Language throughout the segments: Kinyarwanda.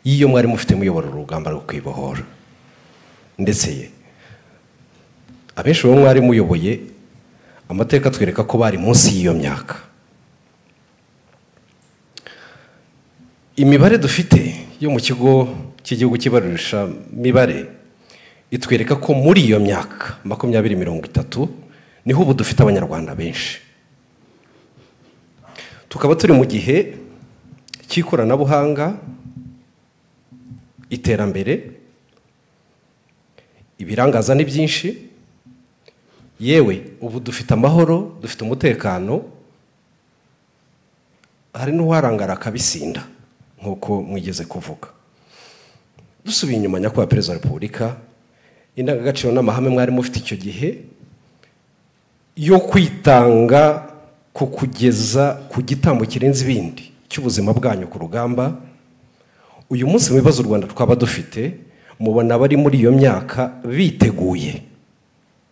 y'iyo mwari mufite muyobora urugamba rwo kwibohora. Ndetse ye abenshi bo mwari muyoboye, amateka atwereka ko bari munsi y'iyo myaka. Imibare dufite yo mu kigo cy'igihugu cy'ibarurisha mibare itwereka ko muri iyo myaka 20-30 niho ubu dufite abanyarwanda benshi. Tukaba turi mu gihe cy'ikoranabuhanga, iterambere, ibirangaza ni byinshi, yewe ubu dufite amahoro, dufite umutekano, hari n'uwarangara akabisinda nk'uko mwigeze kuvuga. Dusubiye inyuma, nyakubahwa Perezida wa Repubulika, indangagaciro n'amahame mwari mufite icyo gihe yo kwitanga ku kugeza ku gitambo kirenze ibindi cy'ubuzima bwanyu ku rugamba, uyu munsi mu bibazo u Rwanda twaba dufite, mubona bari muri iyo myaka biteguye.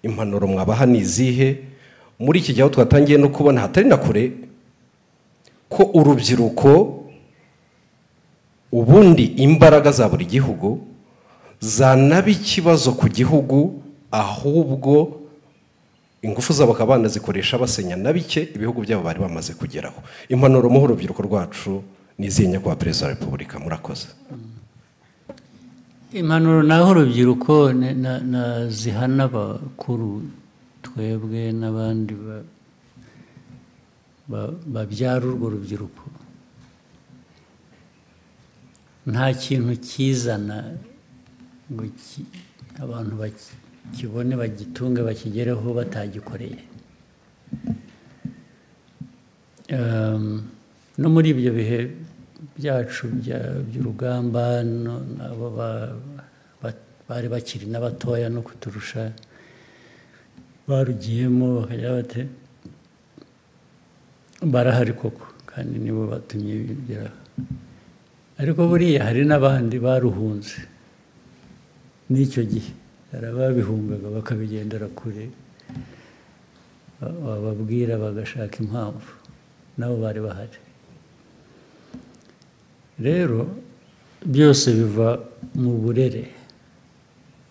Impanuro mwabaha ni izihe muri iki gihe aho twatangiye no kubona hatari na kure ko urubyiruko ubundi imbaraga za buri gihugu zanaba ikibazo ku gihugu, ahubwo ingufu zabo bakaba banazikoresha basenya na bike ibihugu byabo bari bamaze kugeraho. Impanuro muha urubyiruko rwacu ni izihe, nyakubahwa Perezida wa Repubulika? Murakoze. Impanuro naho urubyiruko zihana abakuru twebwe n'abandi babyara urwo rubyiruko, nta kintu kizana ngo abantu bakibone, bagitunge, bakigereho batagikoreye. No muri ibyo bihe byacu by'urugamba, nabo bari bakiri n'abatoya no kuturusha, barugiyemo bakajya bate barahari koko, kandi nibo batumye bigeraho. Ariko buriya hari n'abandi baruhunze n'icyo gihe, hari ababihungaga bakabigendera kure, bababwira bagashaka impamvu, nabo bari bahari. Rero byose biva mu burere,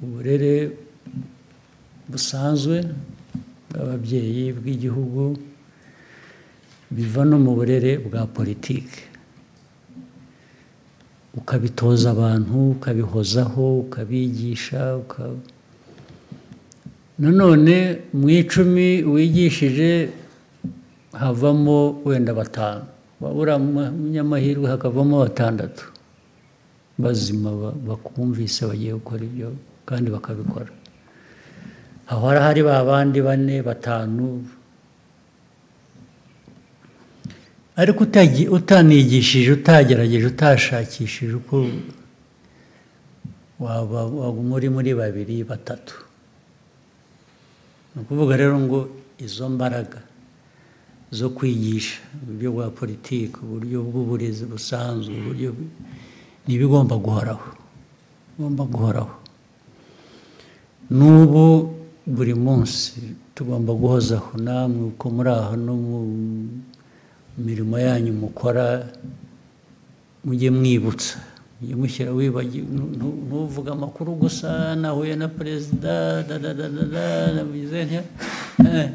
uburere busanzwe bw'ababyeyi, bw'igihugu, biva no mu burere bwa politiki. Ukabitoza abantu, ukabihozaho, ukabigisha. Nanone mu 10 wigishije havamo wenda 5, wabura umunyamahirwe hakavamo 6 bazima bakumvise bagiye gukora ibyo kandi bakabikora. Hahora hari ba bandi 4, 5, ariko utanigishije, utagerageje, utashakishije uko waba muri 2, 3. Ni ukuvuga rero ngo izo mbaraga zo kwigisha uburyo bwa politiki, uburyo bw'uburezi busanzwe, uburyo ni ibigomba guhoraho, bigomba guhoraho. N'ubu buri munsi tugomba guhozaho, namwe uko muri aho no mu mirimo yanyu mukora, mujye mwibutsa, mujye mushyira ntuvuga amakuru gusa, nahuye na perezida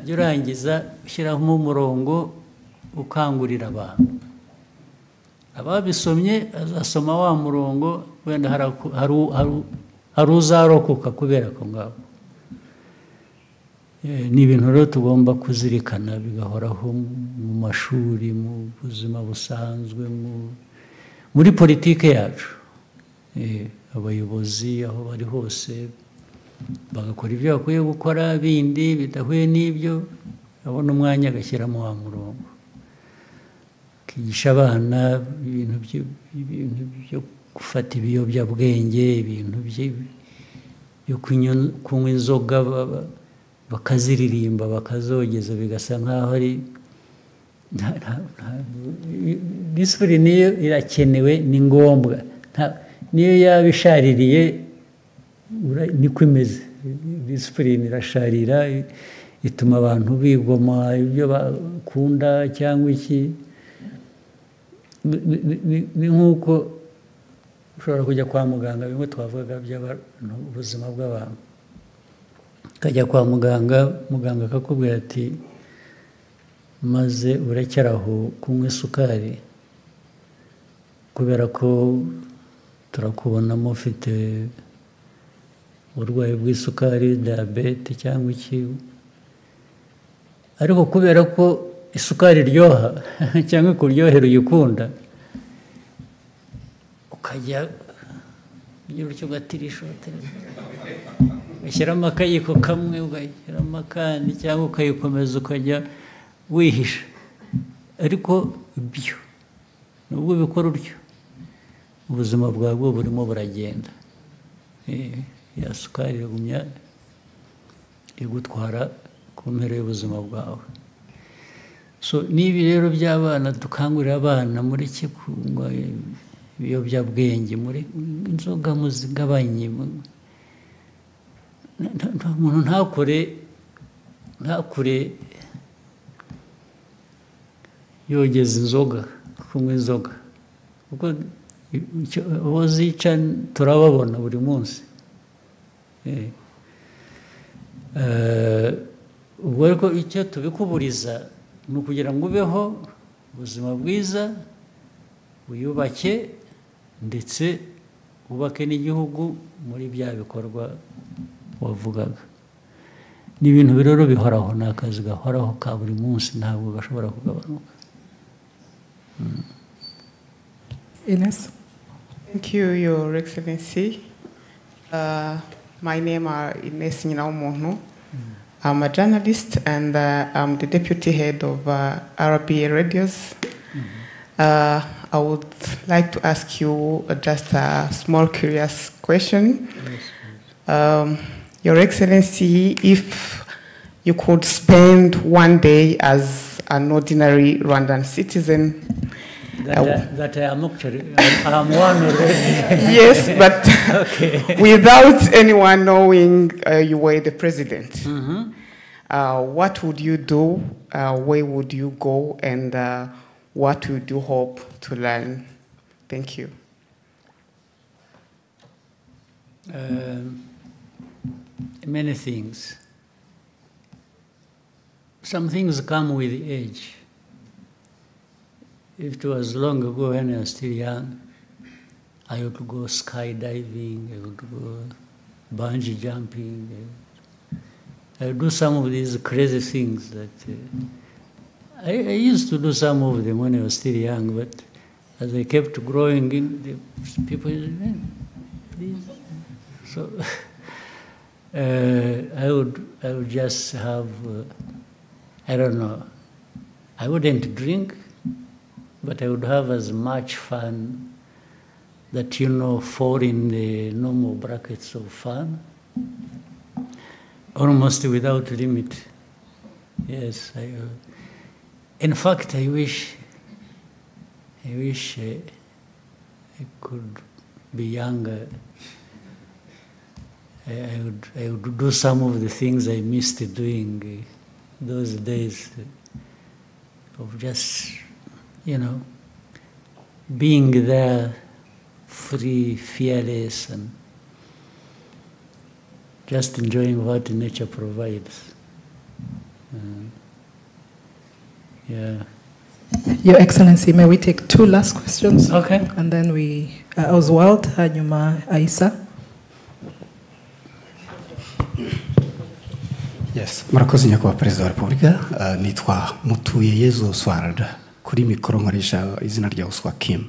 jya urangiza ushyiramo umurongo ukangurira abantu. Ababisomye azasoma wa murongo, wenda hari uzarokoka kubera ko ngabo. Ni ibintu rero tugomba kuzirikana bigahoraho mu mashuri, mu buzima busanzwe, muri politike yacu. Abayobozi aho bari hose bagakora ibyo bakwiye gukora, bindi bidahuye n'ibyo abona umwanya agashyiramo wa murongo. Akigisha abana ibintu byo gufata ibiyobyabwenge, ibintu byo kunywa inzoga, bakaziririmba, bakazogeza, bigasa nkaho ari disipurine irakenewe, ni ngombwa. Niyo yaba ishaririye niko imeze. Disipurine irasharira, ituma abantu bigoma ibyo bakunda cyangwa iki. Ni nk'uko Ushobora kujya kwa muganga, bimwe twavugaga by'abantu, ubuzima bw'abantu, ukajya kwa muganga, muganga akakubwira ati maze urekere aho kunywa isukari kubera ko turakubonamo ufite uburwayi bw'isukari, diyabete cyangwa iki. Ariko kubera ko isukari iryoha cyangwa ikuryohera, uyikunda, ukajya ugira utyo ugatirisha, ugashyiramo akayiko kamwe, ugashyiramo akandi, cyangwa ukayikomeza ukajya wihisha. Ariko ibyo nubwo ubikora utyo, ubuzima bwawe burimo buragenda. Ya sukari iragumya igutwara ku mpera y'ubuzima bwawe. So n'ibi rero by'abana, dukangurira abana muri ki kunywa ibiyobyabwenge, muri inzoga muzigabanye, umuntu ntakure yogeza inzoga, kunywa inzoga, kuko abo zica turababona buri munsi. Ubwo ariko icyo tubikuburiza ni ukugira ngo ubeho ubuzima bwiza, wiyubake ndetse wubake n'igihugu muri bya bikorwa wavugaga. Ni ibintu rero bihoraho, ni akazi gahoraho ka buri munsi, ntabwo gashobora kugabanuka. Ines. Thank you, Your Excellency. My name is Ines Nyinawumuntu. I'm a journalist and I'm the deputy head of RBA Radios. I would like to ask you just a small curious question. Yes. Your Excellency, if you could spend one day as an ordinary Rwandan citizen, that I am actually, I am one already. Yes, but okay. Without anyone knowing you were the president, what would you do? Where would you go? And what would you hope to learn? Thank you. Many things. Some things come with age. If it was long ago when I was still young, I would go skydiving, I would go bungee jumping. I would do some of these crazy things that I used to do some of them when I was still young, but as I kept growing, the people said, please. So I would just have, I don't know, I wouldn't drink, but I would have as much fun that, you know, fall in the normal brackets of fun, almost without limit. Yes, in fact, I wish I could be younger. I would do some of the things I missed doing those days of just, you know, being there, free, fearless, and just enjoying what nature provides. Yeah. Your Excellency, may we take two last questions? Okay. And then we, Oswald, hanyuma Aisa. Yes, murakoze nyakubahwa Perezida wa Repubulika. Nitwa Mutuyeyezu Oswald, kuri mikoro nkoresha izina rya Oswa Kim.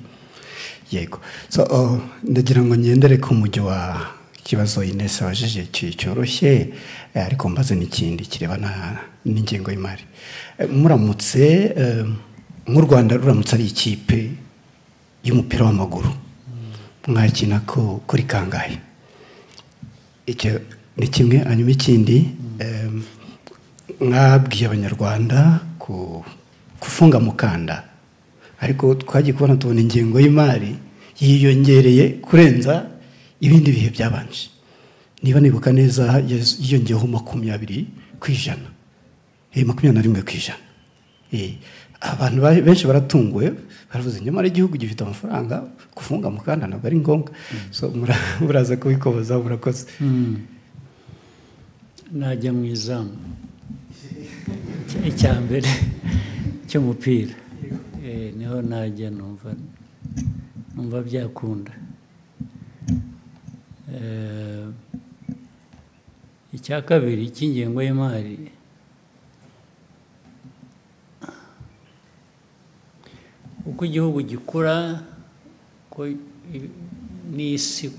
Yego. So ndagira ngo ngendere ku mujyi wa kibazo Ines abajije cyoroshye, ariko mbaze n'ikindi kirebana n'ingengo y'imari. Muramutse nk'u Rwanda ruramutse ari ikipe y'umupira w'amaguru, mwakina ko kuri kangahe? Icyo ni kimwe. Hanyuma ikindi, mwabwiye Abanyarwanda kufunga mukanda, ariko twagiye kubona tubona ingengo y'imari yiyongereye kurenza ibindi bihe byabanje. Niba nibuka neza yiyongeyeho 20%, 21%. Abantu benshi baratunguwe Baravuze nyamara igihugu gifite amafaranga, gufunga mukanda ntabwo ari ngombwa. So muraza kubikoboza, murakoze. Najya mu izamu icya mbere cy'umupira, niho najya numva byakunda. Icya kabiri cy'ingengo y'imari, uko igihugu gikura ko n'isi,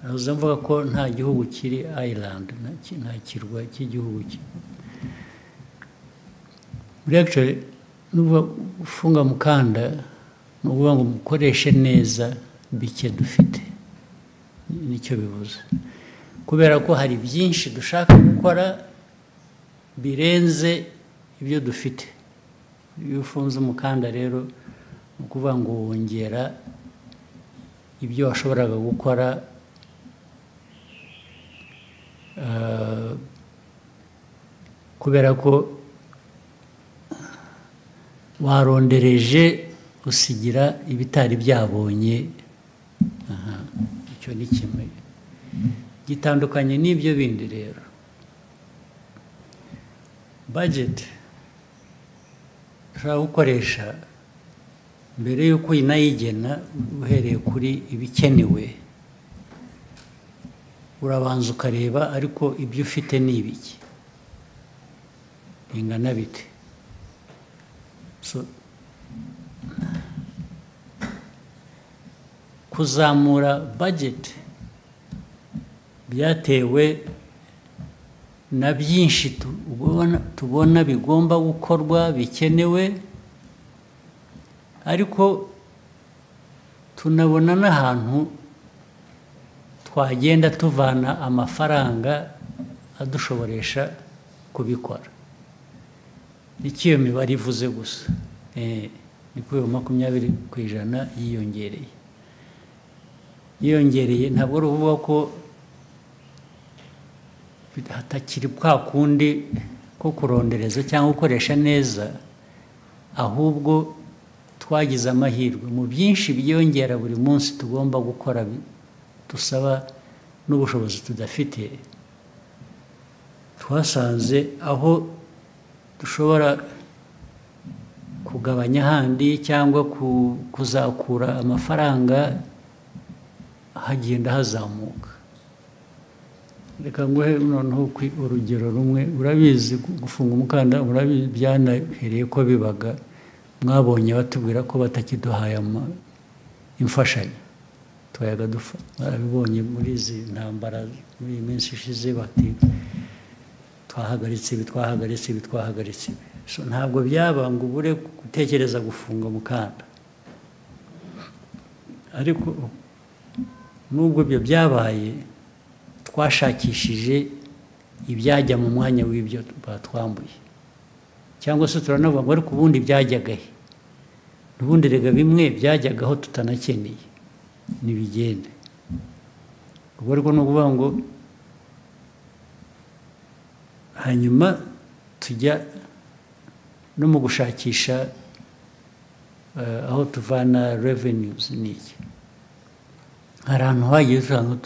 nahoze mvuga ko nta gihugu kiri island, nta kirwa cy'igihugu muri actually. Nuba ufunga mukanda ni ukuvuga ngo mukoreshe neza bike dufite, nicyo bivuze, kubera ko hari byinshi dushaka gukora birenze ibyo dufite. Iyo ufunze umukanda rero ni ukuvuga ngo wongera ibyo washoboraga gukora, kubera ko warondereje usigira ibitari byabonye. Icyo ni kimwe gitandukanye n'ibyo bindi. Rero budget ushobora gukoresha mbere y'uko unayigena, uhereye kuri ibikenewe, urabanza ukareba ariko ibyo ufite ni ibiki, bingana bite. So kuzamura budget byatewe na byinshi tubona bigomba gukorwa bikenewe, ariko tunabona n'ahantu twagenda tuvana amafaranga adushoboresha kubikora. Icyo iyo mibare ivuze gusa, ni kuri 20% yiyongereye. Ntabwo ari ukuvuga ko hatakiri kwa kundi ko kurondereza cyangwa gukoresha neza, ahubwo twagize amahirwe mu byinshi byiyongera buri munsi tugomba gukora, dusaba n'ubushobozi tudafite. Twasanze aho dushobora kugabanya handi cyangwa kuzakura amafaranga hagenda hazamuka. Reka nguhe noneho urugero rumwe. Urabizi gufunga umukanda, urabizi byanahereye ko bibaga, mwabonye batubwira ko batakiduhaye imfashanyo, twayaga dufa. Barabibonye muri izi ntambara muri iyi minsi ishize, bati twahagaritse ibi, twahagaritse ibi, twahagaritse ibi. So ntabwo byaba ngo ubure gutekereza gufunga umukanda, ariko nubwo ibyo byabaye twashakishije ibyajya mu mwanya w'ibyo batwambuye, cyangwa se turanavuga ngo ariko ubundi byajyaga he, ubundi rega bimwe byajyagaho tutanakeneye nibigende. Ubwo ariko ni ukuvuga ngo hanyuma tujya no mu gushakisha aho tuvana revenues n'iki. Hari ahantu hagiye usanga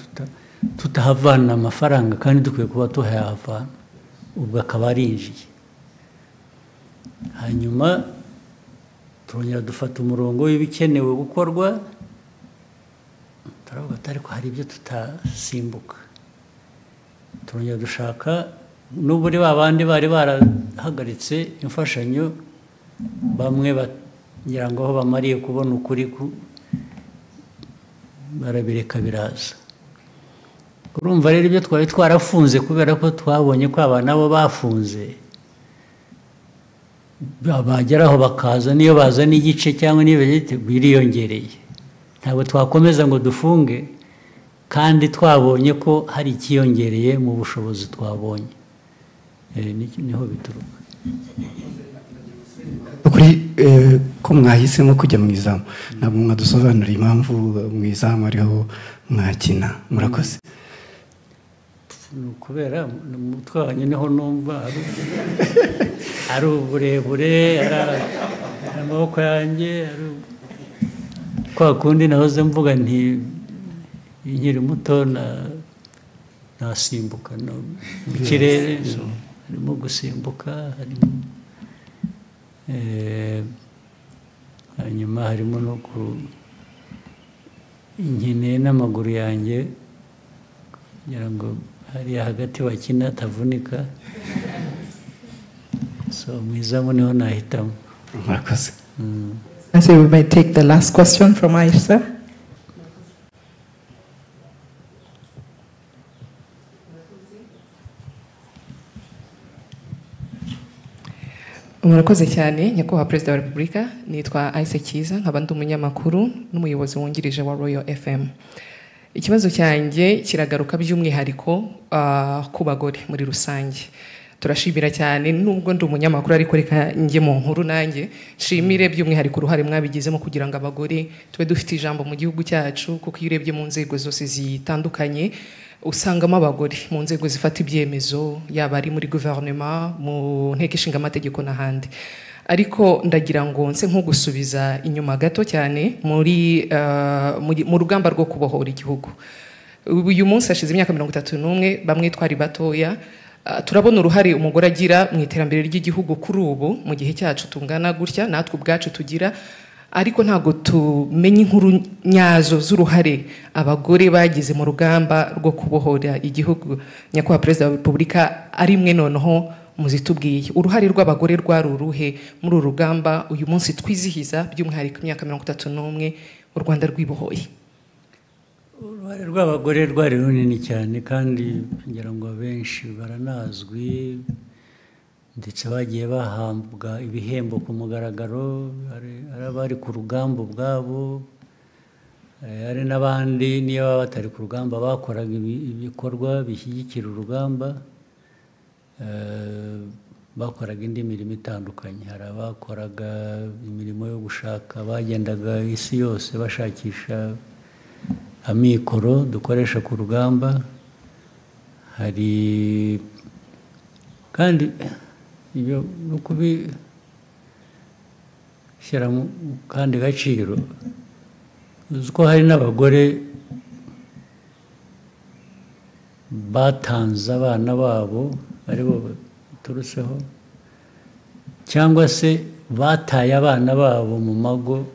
tutahavana amafaranga kandi dukwiye kuba tuhayahavana, ubwo akaba arinjiye. Hanyuma turongera dufata umurongo w'ibikenewe gukorwa, turavuga ariko hari ibyo tutasimbuka. Turongera dushaka n'uburi babandi bari barahagaritse imfashanyo, bamwe bagira ngo aho bamariye kubona ukuri barabireka biraza. Urumva rero ibyo twari twarafunze kubera ko twabonye ko aba nabo bafunze, bageraho bakaza, niyo bazana igice cyangwa niyo biriyongereye. Ntabwo twakomeza ngo dufunge kandi twabonye ko hari ikiyongereye mu bushobozi twabonye. Niho bituruka. Kuri ko mwahisemo kujya mu izamu, ntabwo mwadusobanurira impamvu mu izamu ariho mwakina. Murakoze. Kubera umutwe wanjye niho numva ari uburebure, Amaboko yanjye kwa kundi nahoze mvuga nti nkiri muto nasimbuka mu kirere, harimo gusimbuka, harimo hanyuma harimo no nkeneye n'amaguru yanjye kugira ngo hariya hagati bakina atavunika. So mu izamu niho nahitamo. Murakoze. And so we may take the last question from Aisha. Murakoze cyane nyakubahwa Perezida wa Repubulika, nitwa Aisha Cyiza, nkaba ndi umunyamakuru n'umuyobozi wungirije wa Royal FM. Ikibazo cyanjye kiragaruka by'umwihariko ku bagore muri rusange. Turashimira cyane nubwo ndi umunyamakuru ariko reka njye mu nkuru nanjye nshimire by'umwihariko uruhare mwabigizemo kugira ngo abagore tube dufite ijambo mu gihugu cyacu, kuko iyo urebye mu nzego zose zitandukanye usangamo abagore mu nzego zifata ibyemezo, yaba ari muri guverinoma, mu nteko ishinga amategeko n'ahandi. Ariko ndagira ngo nse nko gusubiza inyuma gato cyane muri mu rugamba rwo kubohora igihugu. Uyu munsi hashize imyaka 31, bamwe twari batoya. Turabona uruhare umugore agira mu iterambere ry'igihugu kuri ubu mu gihe cyacu tungana gutya, natwe ubwacu tugira, ariko ntabwo tumenye inkuru nyazo z'uruhare abagore bagize mu rugamba rwo kubohora igihugu. Nyakubahwa Perezida wa Repubulika, ari mwe noneho muzitubwiye uruhare rw'abagore rwari uruhe muri uru rugamba uyu munsi twizihiza by'umwihariko imyaka 31 u Rwanda rwibohoye? Uruhare rw'abagore rwari runini cyane, kandi ngira ngo abenshi baranazwi, ndetse bagiye bahabwa ibihembo ku mugaragaro, ari abari ku rugamba ubwabo, ari n'abandi niyo baba batari ku rugamba bakoraga ibikorwa bishyigikira urugamba, bakoraga indi mirimo itandukanye. Hari abakoraga imirimo yo gushaka, bagendaga isi yose bashakisha amikoro dukoresha ku rugamba. Hari kandi ibyo no kubishyira mu kandi gaciro, uzi ko hari n'abagore batanze abana babo aribo baturutseho, cyangwa se bataye abana babo mu mago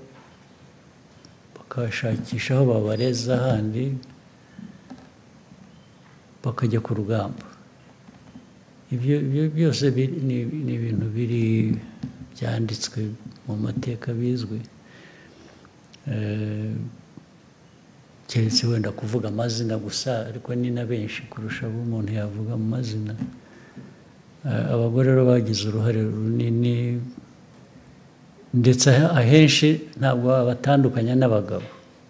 bakashakisha aho babareza handi bakajya ku rugamba. Ibyo byose ni ibintu biri byanditswe mu mateka bizwi, keretse wenda kuvuga amazina gusa, ariko ni na benshi kurusha abo umuntu yavuga mu mazina. Abagore rero bagize uruhare runini, ndetse ahenshi ntabwo batandukanya n'abagabo.